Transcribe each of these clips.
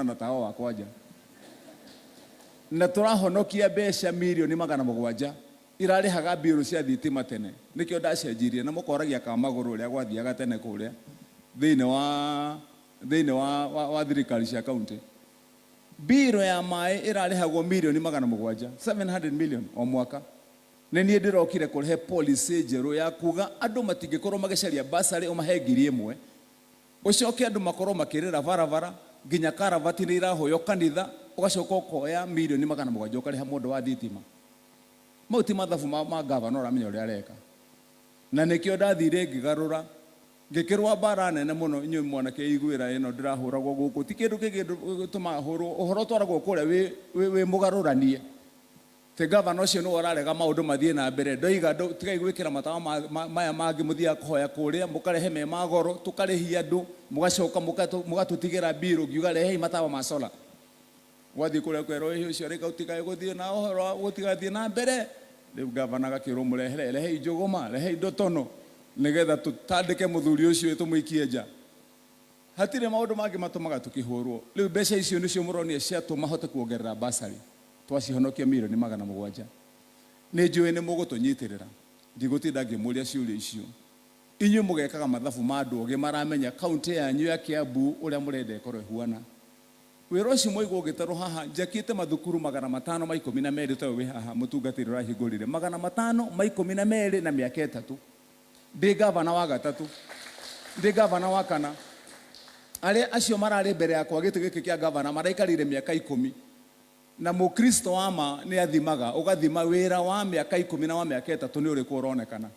Na tawa wakwa nja na tũrahonokia mbeca mirioni 700 irarĩhaga mbirũ cia thitima tene. Nĩkĩo ndacenjirie na mũkoragia Kamagũrũ ũrĩa gwathiaga tene kũrĩa thĩinĩ wa thirikari cia kaunti. Mbirũ ya maĩ ĩrarĩhagwo mirioni 700, 700 million o mwaka. Nĩ niĩ ndĩrokire kũrehe policy njerũ ya kuga andũ matingĩkorwo magĩcaria basarĩ ũmahe 1000, ũcoke andũ makorwo makĩrĩra barabara nginya karavati nĩ irahoywo kanitha, ũgacoka ũkoya mirioni 700 ũkarĩha mũndũ wa thitima. Mau ti mathabu ma gavana ũramenya ũrĩa areka. Na nĩkĩo ndathire ngĩgarũra, ngĩkĩrũa mbara nene mũno. Inyuĩ mwanake iguĩra ĩno ndĩrahũragwo gũkũ ti kĩndũ kĩngĩ gĩtũmaga hũrwo. Ũhoro ũtwaragwo kũrĩa wĩ mũgarũranie tĩ gavana ũcio nĩwe ũrarega maũndũ mathiĩ na mbere. Ndoiga tigai gwĩkĩra matawa maya mangĩ mũthiaga kũhoya kũrĩa mũkarehe me ma goro, tũkarĩhia andũ, mũgacoka mũgatũtigĩra mbirũ. Ngiuga rehei matawa ma solar. Gwathiĩ kũrĩa kwerwo ĩhĩ ũcio rĩka ũtigae gũthiĩ na ũhoro wa gũtigathiĩ na mbere. Rĩu gavana agakĩrwo mũrehere, rehei njũgũma, rehei ndotono, nĩgetha tũtandĩke mũthuri ũcio tũmũikie nja. Hatirĩ maũndũ mangĩ matũmaga tũkĩhũrwo. Rĩu mbeca icio nĩcio mũronire ciatũma hote kuongerera basarĩ, twacihonokia mirioni 700. Nĩ njũĩ nĩ mũgũtũnyitĩrĩra, ndigũtinda ngĩmũria ciũria icio. Inyuĩ mũgekaga mathabu ma andũ ogĩ maramenya kaunti yanyu ya Kiambu ũrĩa mũrenda ĩkorwo ĩhuana. Wĩra ũcio mwaigua ũgĩtarwo haha, njakĩte mathukuru 512 ta ũyũ wĩ haha mũtungatĩri ũrahingũrire, 512 na mĩaka 3 ndĩ gavana wa gatatũ, ndĩ gavana wa kana. Arĩa acio mararĩ mbere yakwa gĩtĩ gĩkĩ kĩa gavana maraikarire mĩaka 10. Na mũkristo wa ma nĩ athimaga, ũgathima wĩra wa mĩaka 10 na wa mĩaka 3 nĩ ũrĩkũ ũronekana.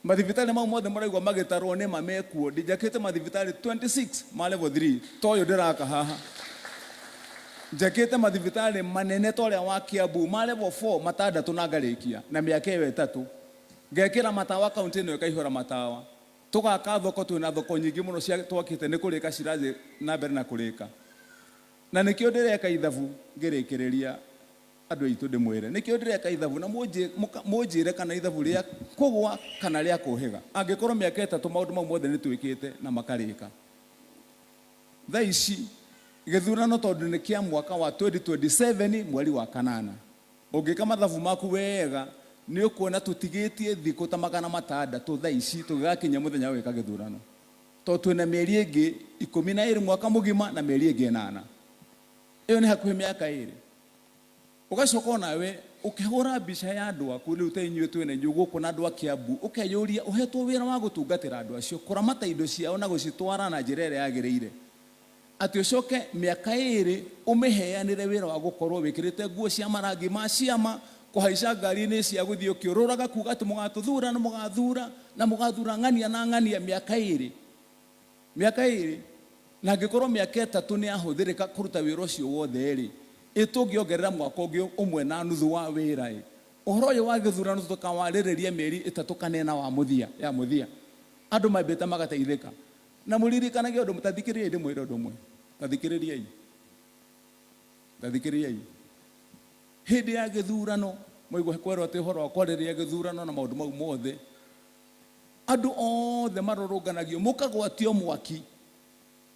Mathibitarĩ mau mothe mũraigua magĩtarwo nĩ ma mekuo. Ndinjakĩte mathibitarĩ 26 ma level 3 ta ũyũ ndĩraka haha. Njakĩte mathibitarĩ manene ta ũrĩa wa Kiambu ma level 4 matandatũ na ngarĩkia na mĩaka ĩyo 3. Ngekĩra matawa kaunti ĩno ĩkaihũra matawa. Tũgaka thoko, twĩna thoko nyingĩ mũno cia twakĩte nĩ kũrĩka cirathiĩ na mbere na kũrĩka. Na nĩkĩo ndĩreka ithabu ngĩrĩkĩrĩria andũ aitũ ndĩmwĩre nĩkĩo ndĩreka ithabu na mũnjĩre kana ithabu rĩa kũgwa kana rĩa kũhĩga. Angĩkorwo mĩaka 3 maũndũ mau mothe nĩ twĩkĩte na makarĩka. Thaa ici gĩthurano tondũ nĩ kĩa mwaka wa 2027 mweri wa kanana. Ũngĩka mathabu maku wega nĩ ũkuona tũtigĩtie thikũ ta 600 thaa ici tũgĩgakinya mũthenya wa gwĩka gĩthurano. Tondũ twĩna mĩeri ĩngĩ 12 mwaka mũgima na mĩeri ĩngĩ 8. Ĩyo nĩ hakuhĩ mĩaka 2. Ũgacoka onawe ũkĩhũra mbica ya andũ aku rĩu ta inyuĩ twĩna inyuĩ gũkũ na andũ a Kiambu, ũkeyũria ũhetwo wĩra wa gũtungatĩra andũ acio, kũramata indo ciao na gũcitwara na njĩra ĩrĩa yagĩrĩire. Atĩ ũcoke mĩaka 2 ũmĩheanĩre wĩra wa gũkorwo wĩkĩrĩte nguo cia marangi ma ciama, kũhaica ngari-inĩ cia gũthiĩ ũkĩũrũraga kuga atĩ mũgatũthura na mũgathura na mũgathura ng'ania na ng'ania mĩaka 2. Mĩaka 2. Na angĩkorwo mĩaka 3 nĩ yahũthĩrĩka kũruta wĩra ũcio wothe rĩ, ĩ tũngĩongerera mwaka ũngĩ ũmwe na nuthu wa wĩra ĩ? Ũhoro ũyũ wa gĩthurano tũkawarĩrĩria mĩeri 3 kana 4 wa mũthia, ya mũthia. Andũ mambĩte magateithĩka. Na mũririkanage ũndũ, ta thikĩrĩriai ndĩmwĩre ũndũ ũmwe. Ta thikĩrĩriai. Ta thikĩrĩriai. Hĩndĩ ya gĩthurano, mwaigua kwerwo atĩ ũhoro wa kwarĩrĩria gĩthurano na maũndũ mau mothe, andũ othe marũrũnganagio, mũkagwatio mwaki.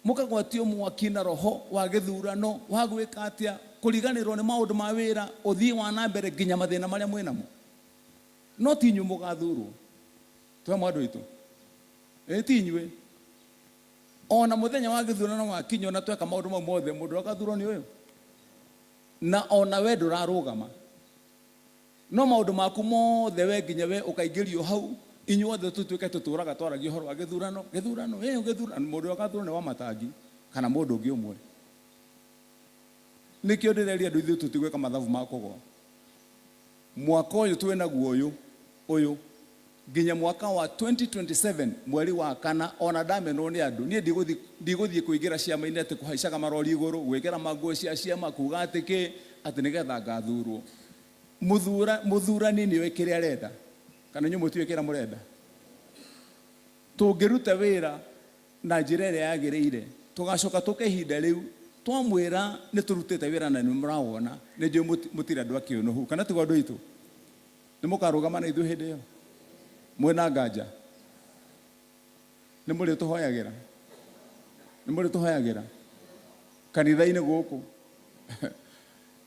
Mũkagwatio mwaki na roho wa gĩthurano, wa gwĩka atĩa, kũriganĩrwo nĩ maũndũ ma wĩra, ũthii wa na mbere nginya mathĩna marĩa mwĩnamo. No ti inyuĩ mũgathurwo. Twĩ hamwe andũ aitũ? Ĩ ti inyuĩ. Ona mũthenya wa gĩthurano wakinya ona tweka maũndũ mau mothe, mũndũ agathurwo nĩ ũyũ. Na ona we ndũrarũgama. No maũndũ maku mothe we nginya we ũkaingĩrio hau, inyuothe tũtuĩke tũtũraga twaragia ũhoro wa gĩthurano, gĩthurano, ĩ gĩthurano, mũndũ ũrĩa ũgathurwo nĩ Wamatangi kana mũndũ ũngĩ ũmwe. Nĩkĩo ndĩreria andũ ithuĩ tũtigwĩka mathabu ma kũgwa. Mwaka ũyũ twĩnaguo ũyũ, ũyũ, nginya mwaka wa 2027 mweri wa kana ona ndamenwo nĩ andũ, niĩ ndigũthiĩ ndigũthiĩ kũingĩra ciama-inĩ atĩ kũhaicaga marori igũrũ, gwĩkĩra manguo cia ciama, kuga atĩ kĩ, atĩ nĩgetha ngathurwo. Mũthura, mũthurani nĩoĩ kĩrĩa arenda, kana inyuĩ mũtiũĩ kĩrĩa mũrenda? Tũngĩruta wĩra na njĩra ĩrĩa yagĩrĩire, tũgacoka tũke ihinda rĩu twamwĩra nĩ tũrutĩte wĩra na nĩ mũrawona, nĩ njũĩ mũtirĩ andũ akĩũnũhu, kana tiguo andũ aitũ? Nĩ mũkarũgama na ithuĩ hĩndĩ ĩyo? Mwĩna nganja? Nĩ mũrĩtũhoyagĩra? Nĩ mũrĩtũhoyagĩra? Kanitha-inĩ gũkũ.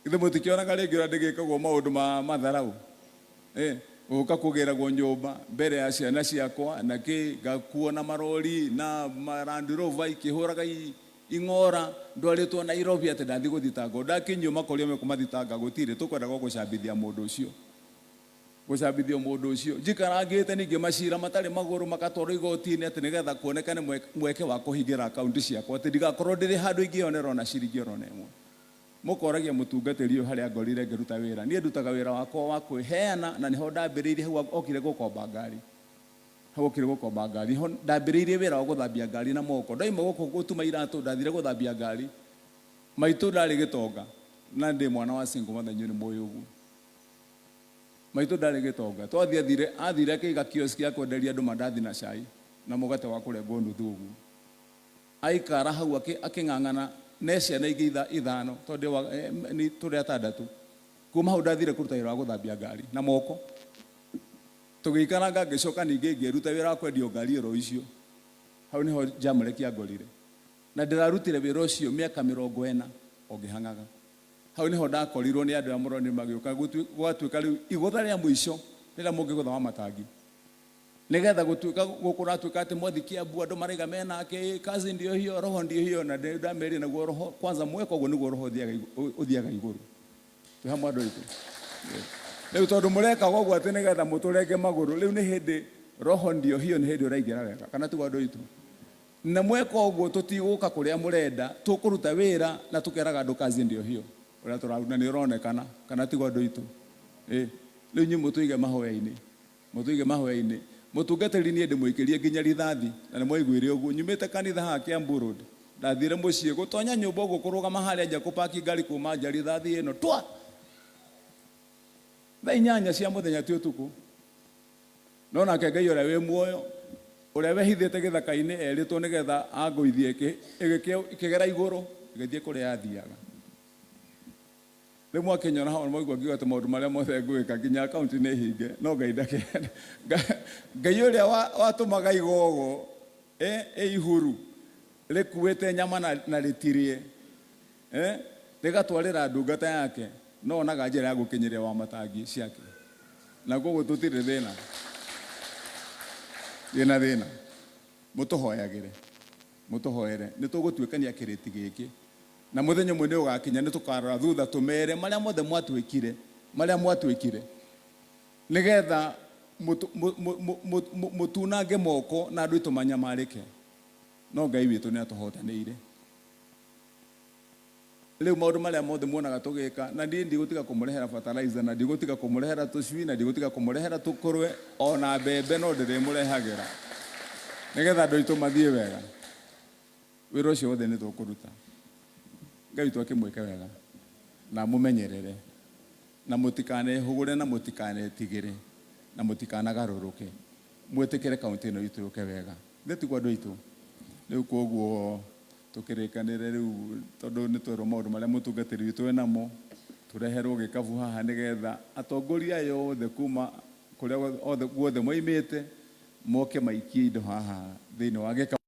Ithe mũtikĩonaga rĩngĩ ũrĩa ndĩgĩkagwo maũndũ ma matharau. Gũka kũgĩragwo nyũmba mbere ya ciana ciakwa na kĩ ngakuo na marori na Land Rover ikĩhũraga ing'ora ndwarĩtwo Nairobi atĩ ndathiĩ gũthitangwo. Ndakinyio makorio mekũmathitanga gũtirĩ, tũkwendaga o gũcambithia mũndũ ũcio. Gũcambithio mũndũ ũcio. Njikarangĩte ningĩ macira matarĩ magũrũ makatwarwo igoti-inĩ atĩ nĩgetha kuonekane mweke wa kũhingĩra akaunti ciakwa atĩ ndigakorwo ndĩrĩ handũ ingĩonera ona ciringi oro na ĩmwe. Mũkoragia mũtungatĩri ũyũ harĩa ngorire ngĩruta wĩra. Niĩ ndutaga wĩra wakwa wa kwĩheana na nĩho ndambĩrĩirie hau okire gũkomba ngari. Hau okire gũkomba ngari. Nĩho ndambĩrĩirie wĩra wa gũthambia ngari na moko. Ndoima gũkũ gũtuma iratũ ndathire gũthambia ngari. Maitũ ndarĩ gĩtonga na ndĩ mwana wa single mother, inyuĩ nĩ mũĩ ũguo. Maitũ ndarĩ gĩtonga. Twathiĩ athire athire akĩiga kiosk ya kwenderia andũ mandathi na cai na mũgate wa kũrengwo nuthu ũguo. Aikara hau akĩng'ang'ana ne ciana ingĩ ithano tondũ nĩ tũrĩ atandatũ. Kuma hau ndathire kũruta wĩra wa gũthambia ngari na moko. Tũgĩikaranga ngĩcoka ningĩ ngĩruta wĩra wa kwendio ngari oro icio. Hau nĩho Jamrek yangorire. Na ndĩrarutire wĩra ũcio mĩaka 40 o ngĩhang'aga. Hau nĩho ndakorirwo nĩ andũ aya mũronire magĩũka gũgatuĩka rĩu igũtha rĩa mũico rĩrĩa mũngĩgũtha wa matangi. Nĩgetha gũtuĩka gũkũratuĩka atĩ mwathi Kiambu andũ maraiga menake, kazi ndio hiyo, roho ndio hiyo, na ndamerire naguo roho kwanza mweka ũguo nĩguo roho ũthiaga igũrũ. Twĩ hamwe andũ aitũ. Rĩu tondũ mũreka ũguo atĩ nĩgetha mũtũrenge magũrũ, rĩu nĩ hĩndĩ roho ndio hiyo, nĩ hĩndĩ ũraingĩra wega, kana tiguo andũ aitũ? Na mweka ũguo tũtigũka kũrĩa mũrenda, tũkũruta wĩra na tũkeraga andũ kazi ndio hiyo, ũrĩa tũraruta nĩ ũronekana, kana tiguo andũ aitũ? Rĩu inyuĩ mũtũige mahoya-inĩ, mũtũige mahoya-inĩ. Mũtungatĩri niĩ ndĩmũikĩrie nginya rithathi, na nĩ mwaiguire ũguo. Nyumĩte kanitha haha Kiambu Road, ndathire mũciĩ, gũtonya nyũmba ũguo kũrũgama harĩa nja kũpaki ngari kuma nja rithathi ĩno twa! Thaa 8 cia mũthenya ti ũtukũ. No nake Ngai ũrĩa wĩ muoyo, ũrĩa wehithĩte gĩthaka-inĩ erĩtwo nĩgetha angũithie, ĩkĩgera igũrũ, ĩgĩthiĩ kũrĩa yathiaga. Rĩu mwakĩnyona hau mwaigua ngiuga atĩ maũndũ marĩa mothe ngwĩka nginya akaunti nĩ hinge, no Ngai ndakĩenda. Ngai ũrĩa watũmaga igogo ĩ ihuru rĩkuĩte nyama na rĩtirĩe, rĩgatwarĩra ndungata yake, no onaga njĩra ya gũkinyĩria wa matangi ciake. Na koguo tũtirĩ thĩna. Thĩna thĩna. Mũtũhoyagĩre. Mũtũhoere. Nĩ tũgũtuĩkania kĩrĩti gĩkĩ. Na mũthenya ũmwe nĩ ũgakinya nĩ tũkarora thutha tũmere marĩa mothe mwatwĩkire, marĩa mwatwĩkire. Nĩgetha mũtunange moko na andũ aitũ manyamarĩke. No Ngai witũ nĩ atũhotanĩire. Rĩu maũndũ marĩa mothe muonaga tũgĩka, na niĩ ndigũtiga kũmũrehera fertilizer, na ndigũtiga kũmũrehera tũcui, na ndigũtiga kũmũrehera tũkũrwe, ona mbembe no ndĩrĩmũrehagĩra. Nĩgetha andũ aitũ mathiĩ wega. Wĩra ũcio wothe nĩ tũkũruta. Ngai witũ akĩmwĩke wega, na amũmenyerere, na mũtikanehũgũre, na mũtikanetigĩre, na mũtikanagarũrũke. Mwĩtĩkĩre kaũntĩ ĩno itũ yũke wega. Nĩ tiguo andũ aitũ? Rĩu koguo tũkĩrĩkanĩre rĩu tondũ nĩ twerwo maũndũ marĩa mũtungatĩri witũ enamo, tũreherwo gĩkabu haha nĩgetha atongoria aya othe kuma kũrĩa othe guothe moimĩte moke maikie indo haha thĩinĩ wa gĩkabu.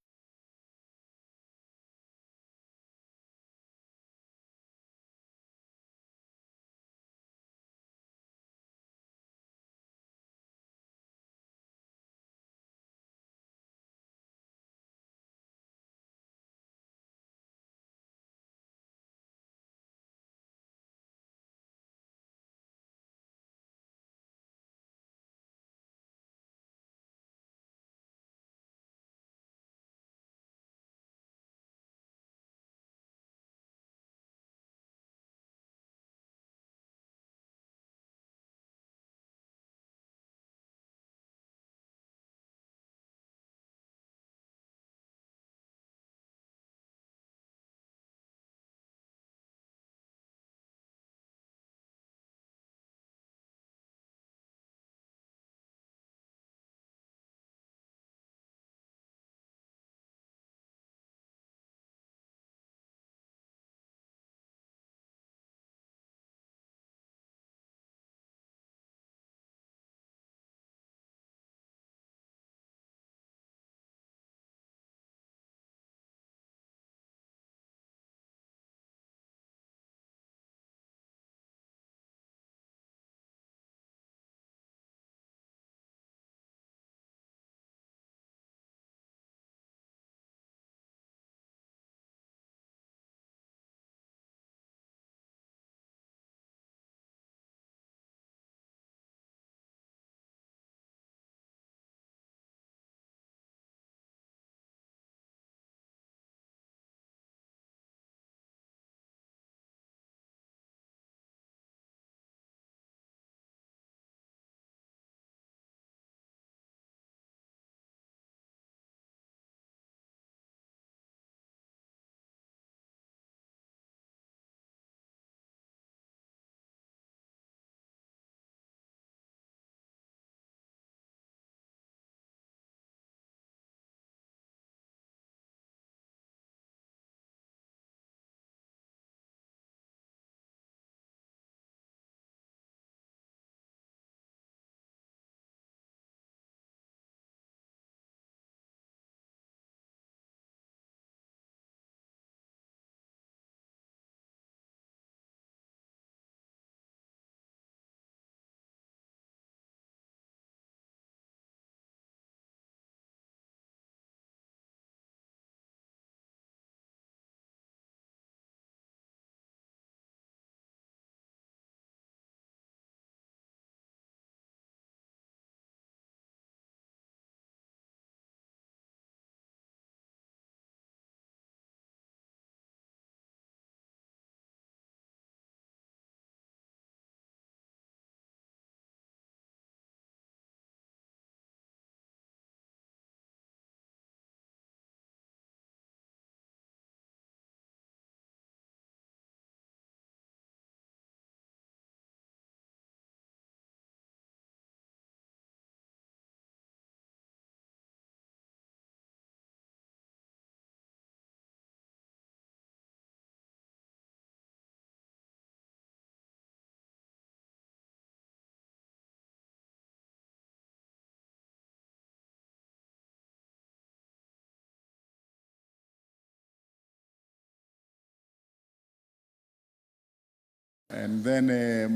And then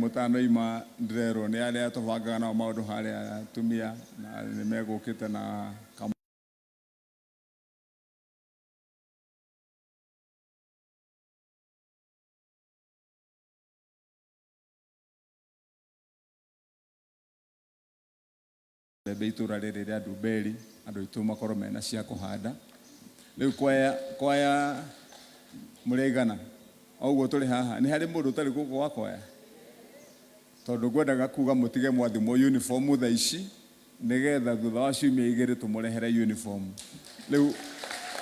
mũtanoima ndĩrerwo nĩ arĩa tũbangaga nao maũndũ harĩa atumia na nĩ megũkĩte na mbembe itũra rĩrĩ rĩa Ndumberi andũ aitũ makorwo mena cia kũhanda. Rĩu kwaya kwaya mũrĩ aigana? O ũguo tũrĩ haha nĩ harĩ mũndũ ũtarĩ gũkũ wa kwaya? Tondũ ngwendaga kuga mũtige mwathimwo uniform thaa ici nĩgetha thutha wa ciumia igĩrĩ tũmũrehere uniform. Rĩu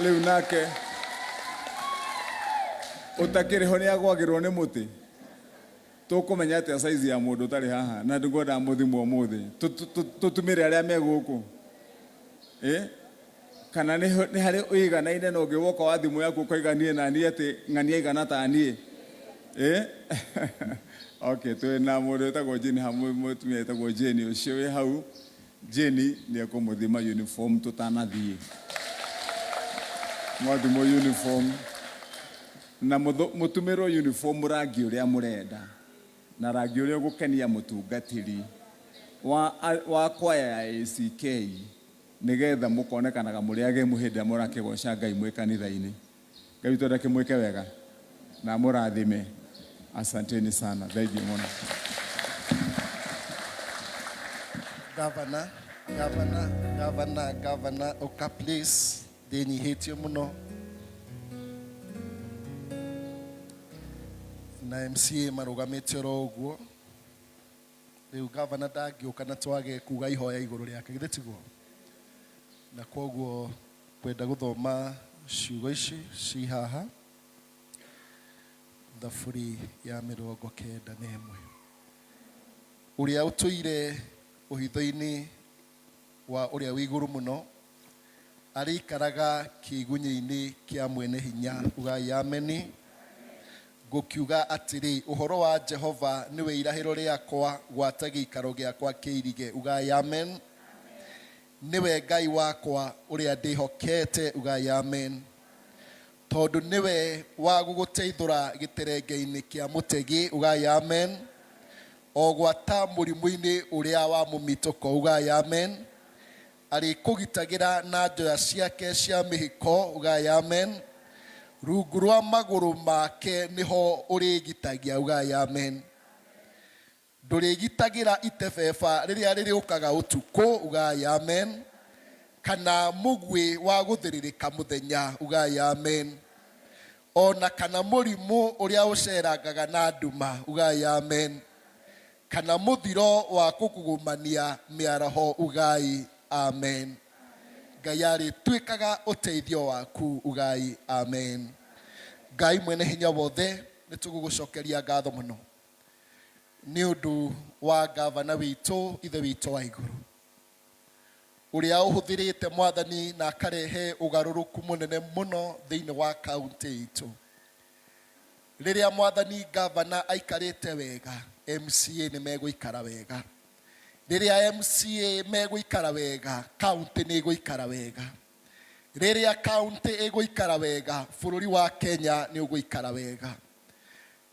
rĩu nake ũtakĩrĩ ho nĩ agwagĩrwo nĩ mũtĩ. Tũkũmenya atĩa size ya mũndũ ũtarĩ haha na ndĩngwendaga mũthimwo ũmũthĩ? Tũtumĩre arĩa me gũkũ? Ĩ? Kana nĩ harĩ ũiganaine na ũngĩ woka wa thimũ yaku ũkoiga niĩ na niĩ atĩ ng'ania aigana ta niĩ? Ĩ? Okay, twĩ na mũndũ wĩtagwo Jane haha, mũtumia wĩtagwo Jane ũcio wĩ hau. Jane nĩ ekũmũthima uniform tũtanathiĩ. Mwathimwo uniform. Na mũtumĩrwo uniform rangi ũrĩa mũrenda, na rangi ũrĩa ũgũkenia mũtungatĩri wa, wa kwaya ya ACK, nĩgetha mũkonekanaga mũrĩ agemu hĩndĩ ĩrĩa mũrakĩgoca Ngai mwĩ kanitha-inĩ. Ngai witũ ndakĩmwĩke wega na amũrathime. Asanteni sana, thengiũ mũno. Governor, Governor, Governor, Governor, ũka please. Ndĩnyihĩtie mũno na MCA marũgamĩte oro ũguo. Rĩu gavana ndangĩũka na twage kuga ihoya igũrũ rĩake, githĩ tiguo? Na kwoguo kwenda gũthoma ciugo ici ci haha, Thaburi ya 91. Ũrĩa ũtũire ũhitho-inĩ wa Ũrĩa wĩ Igũrũ Mũno arĩikaraga kĩĩgunyĩ-inĩ kĩa Mwene-Hinya. Ugai ameni. Ngũkiuga atĩrĩ, ũhoro wa Jehova nĩwe irahĩro rĩakwa, gwata gĩikaro gĩakwa kĩirige. Ugai amen. Nĩwe Ngai wakwa ũrĩa ndĩhokete. Ugai amen. Tondũ nĩwe wa gũgũteithũra gĩterenge-inĩ kĩa mũtegi. Ugai amen. O gwata mũrimũ-inĩ ũrĩa wa mũmitũko. Ugai amen. Arĩkũgitagĩra na njoya ciake cia mĩhĩko. Ugai amen. Rungu rwa magũrũ make nĩho ũrĩĩgitagia. Ugai amen. Ndũrĩgitagĩra itebeba rĩrĩa rĩrĩũkaga ũtukũ. Ugai amen. Kana mũguĩ wa gũthĩrĩrĩka mũthenya. Ugai amen. O na kana mũrimũ ũrĩa ũceerangaga na nduma. Ugai amen. Kana mũthiro wa kũgugumania mĩaraho. Ugai amen. Ngai arĩtuĩkaga ũteithio waku. Ugai amen. Ngai mwene hinya wothe, nĩ tũgũgũcokeria ngatho mũno nĩ ũndũ wa ngavana witũ, Ithe witũ wa igũrũ, ũrĩa ũhũthĩrĩte Mwathani na akarehe ũgarũrũku mũnene mũno thĩinĩ wa kaunti itũ. Rĩrĩa Mwathani ngavana aikarĩte wega, MCA nĩ megũikara wega. Rĩrĩa MCA megũikara wega, kaunti nĩ ĩgũikara wega. Rĩrĩa kaunti ĩgũikara wega, bũrũri wa Kenya nĩ ũgũikara wega.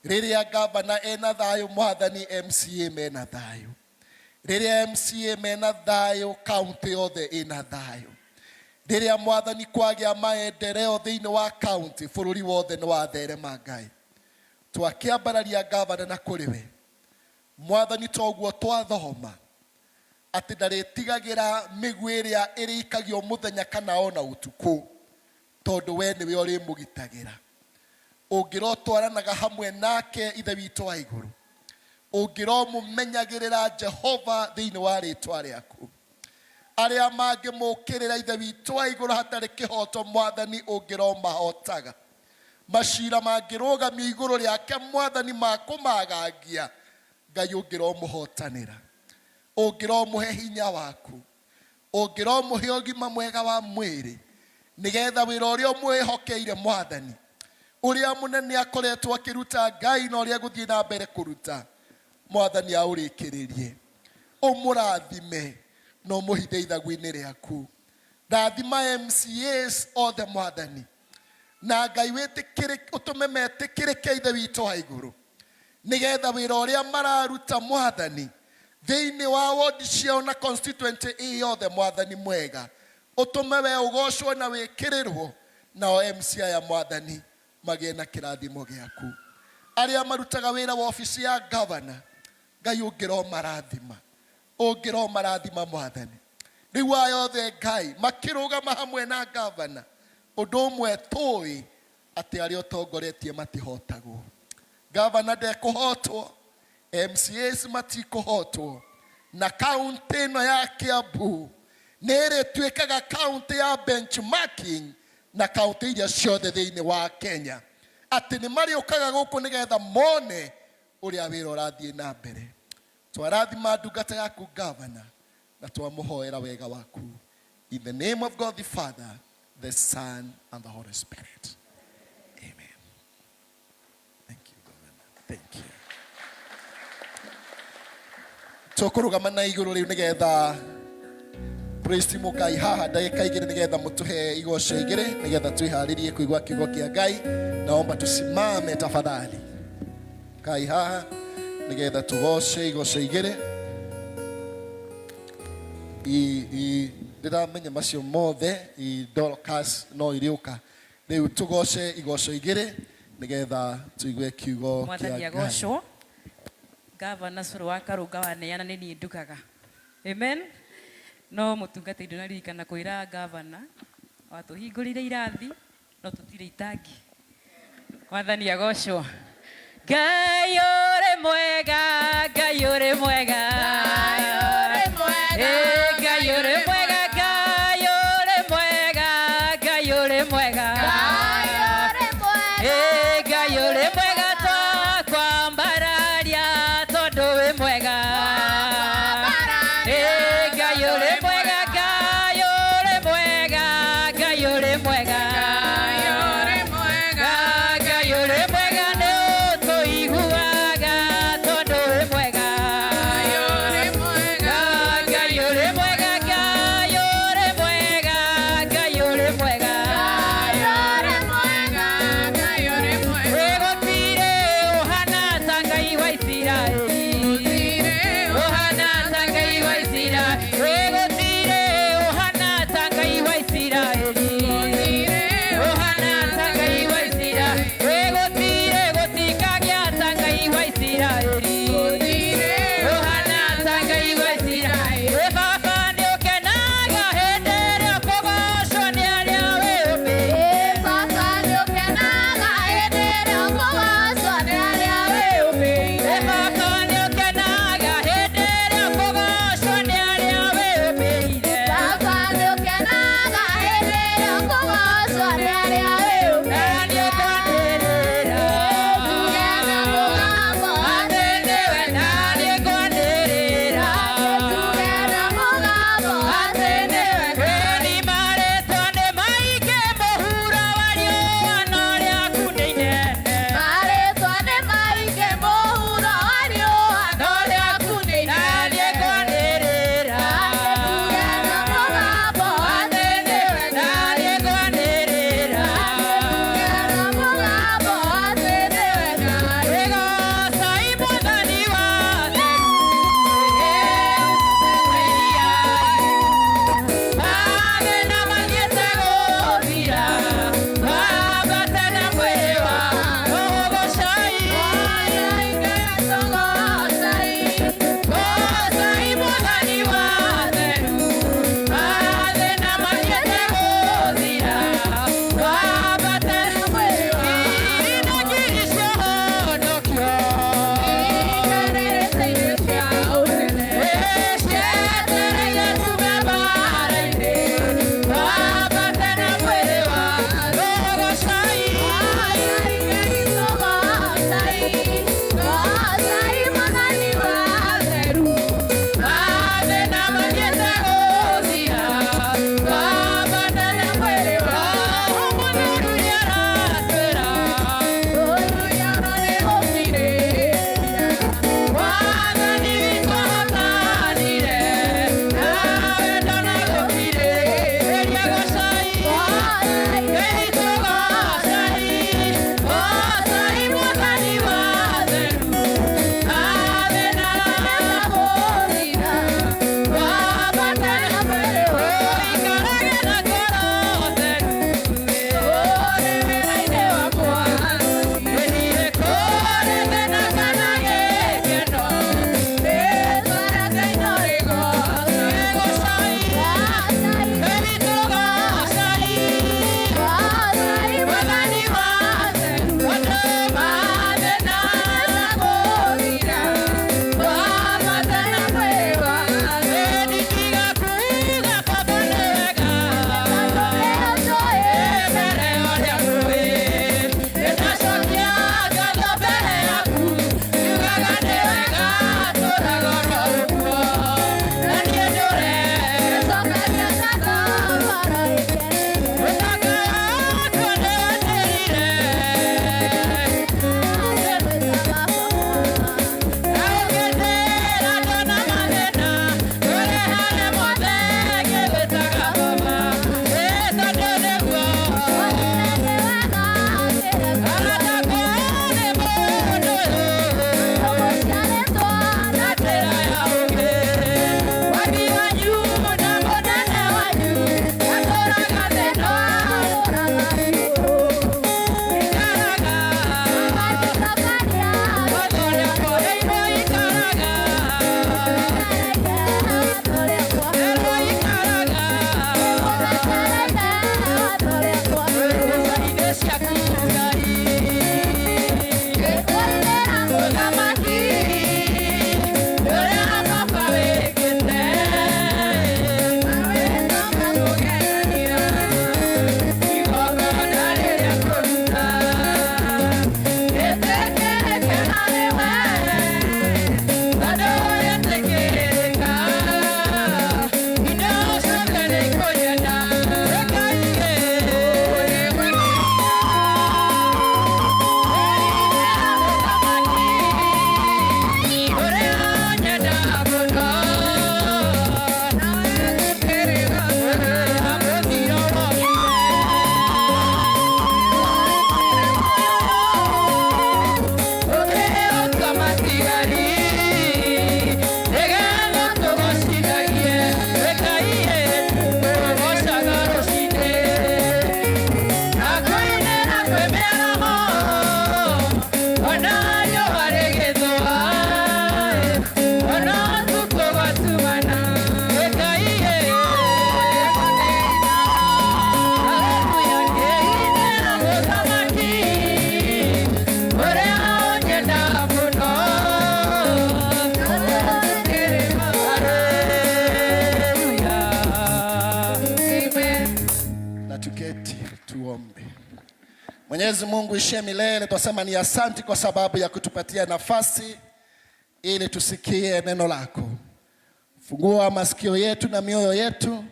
Rĩrĩa ngavana ena thayũ, Mwathani, MCA mena thayũ. Rĩrĩa MCA mena thayũ, kaunti yothe ĩna thayũ. Rĩrĩa Mwathani kwagĩa maendeleo thĩinĩ wa kaunti, bũrũri wothe nĩ watherema. Ngai, twakĩambararia ngavana na kũrĩ we, Mwathani, toguo twathoma atĩ ndarĩtigagĩra mĩguĩ ĩrĩa ĩrĩikagio mũthenya kana ona ũtukũ, tondũ we nĩwe ũrĩmũgitagĩra. Ũngĩrotwaranaga hamwe nake, Ithe witũ wa igũrũ, ũngĩromũmenyagĩrĩra, Jehova, thĩinĩ wa rĩtwa rĩaku. Arĩa mangĩmũkĩrĩra, Ithe witũ wa igũrũ, hatarĩ kĩhoto, Mwathani, ũngĩromahotaga. Macira mangĩrũgamio igũrũ rĩake, Mwathani, ma kũmagangia, Ngai, ũngĩromũhotanĩra. Ũngĩromũhe hinya waku. Ũngĩromũhe ũgima mwega wa mwĩrĩ, nĩgetha wĩra ũrĩa ũmwĩhokeire, Mwathani, ũrĩa mũnene akoretwo akĩruta, Ngai, na ũrĩa egũthiĩ na mbere kũruta, Mwathani, aũrĩkĩrĩrie. Ũmũrathime na ũmũhithe ithagu-inĩ rĩaku. Rathima MCAs othe, Mwathani, na Ngai wĩtĩkĩrĩ, ũtũme metĩkĩrĩke, Ithe witũ wa igũrũ. Nĩgetha wĩra ũrĩa mararuta, Mwathani, thĩinĩ wa wodi ciao na constituency ĩ yothe, Mwathani mwega, ũtũme we ũgocwo na wĩkĩrĩrwo, nao MC aya, Mwathani, magĩe na kĩrathimo gĩaku. Arĩa marutaga wĩra wa obici ya gavana, Ngai, ũngĩromarathima, ũngĩromarathima, Mwathani. Rĩu aya othe, Ngai, makĩrũgama hamwe na gavana, ũndũ ũmwe tũĩ atĩ arĩa ũtongoretie matihotagwo. Gavana ndekũhotwo, MCAs matikũhotwo, na kaunti ĩno ya Kiambu nĩ ĩrĩtuĩkaga kaunti ya benchmarking na kaunti iria ciothe thĩinĩ wa Kenya, atĩ nĩ marĩũkaga gũkũ nĩgetha mone ũrĩa wĩra ũrathiĩ na mbere. Twarathima ndungata yaku gavana na twamũhoera wega waku. In the name of God the Father, the Son and the Holy Spirit, amen. Thank you, Governor. Thank you. Tũkũrũgama na igũrũ rĩu nĩgetha praise team ũkai haha ndagĩka igĩrĩ nĩgetha mũtũhe igoco igĩrĩ nĩgetha twĩharĩrie kũigua kiugo kĩa Ngai. Naomba tusimame tafadhali, kai haha nĩgetha tũgoce igoco igĩrĩ. Ndĩramenya macio mothe i Dorcas no irĩũka. Rĩu tũgoce igoco igĩrĩ nĩgetha tũigue kiugo Mwathani kĩa Ngai. Agocwo. Gavana cũrũ wa Karũnga waneana nĩ niĩ ndugaga. Amen. No mũtungatĩri, ndũnaririkana kwĩra gavana watũhingũrĩire irathi no tũtirĩ itangi. Mwathani agocwo. Ngai ũrĩ mwega, Ngai ũrĩ mwega. Ĩ, Ngai ũrĩ mwega, Ngai ũrĩ mwega, Ngai ũrĩ mwega. Ĩ, Ngai ũrĩ mwega, twakwambararia tondũ wĩ mwega. Ĩ, Ngai ũrĩ mwega, Ngai ũrĩ mwega, Ngai ũrĩ mwega. Ngai ũrĩ mwega, nĩ ũtũiguaga tondũ wĩ mwega. Mwenyezi Mungu ishie milele, twasema ni asanti kwa sababu ya kutupatia nafasi ili tusikie neno lako. Fungua masikio yetu na mioyo yetu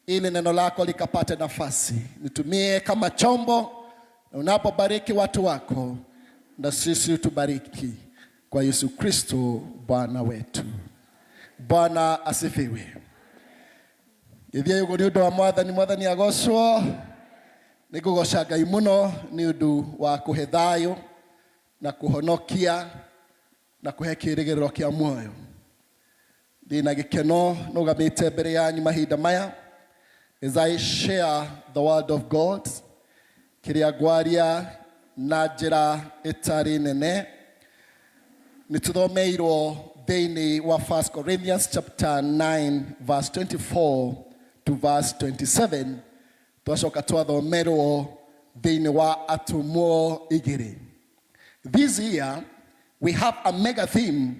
ili neno lako likapate nafasi. Nitumie kama chombo, na unapobariki watu wako na sisi tubariki kwa Yesu Kristo Bwana wetu. Bwana asifiwe. Githie uguo ni undu wa Mwathani, Mwathani agocwo. Nĩ ngũgoca Ngai mũno nĩ ũndũ wa kũhe thayũ na kũhonokia na kũhe kĩrĩgĩrĩro kĩa muoyo. Ndĩna gĩkeno nũgamĩte mbere yanyu mahinda maya as I share the word of God, kĩrĩa ngwaria na njĩra ĩtarĩ nene. Nĩ tũthomeirwo thĩinĩ wa 1 Corinthians chapter 9 verse 24 to verse 27, twacoka twathomerwo thĩinĩ wa Atũmwo 2. This year we have a mega theme.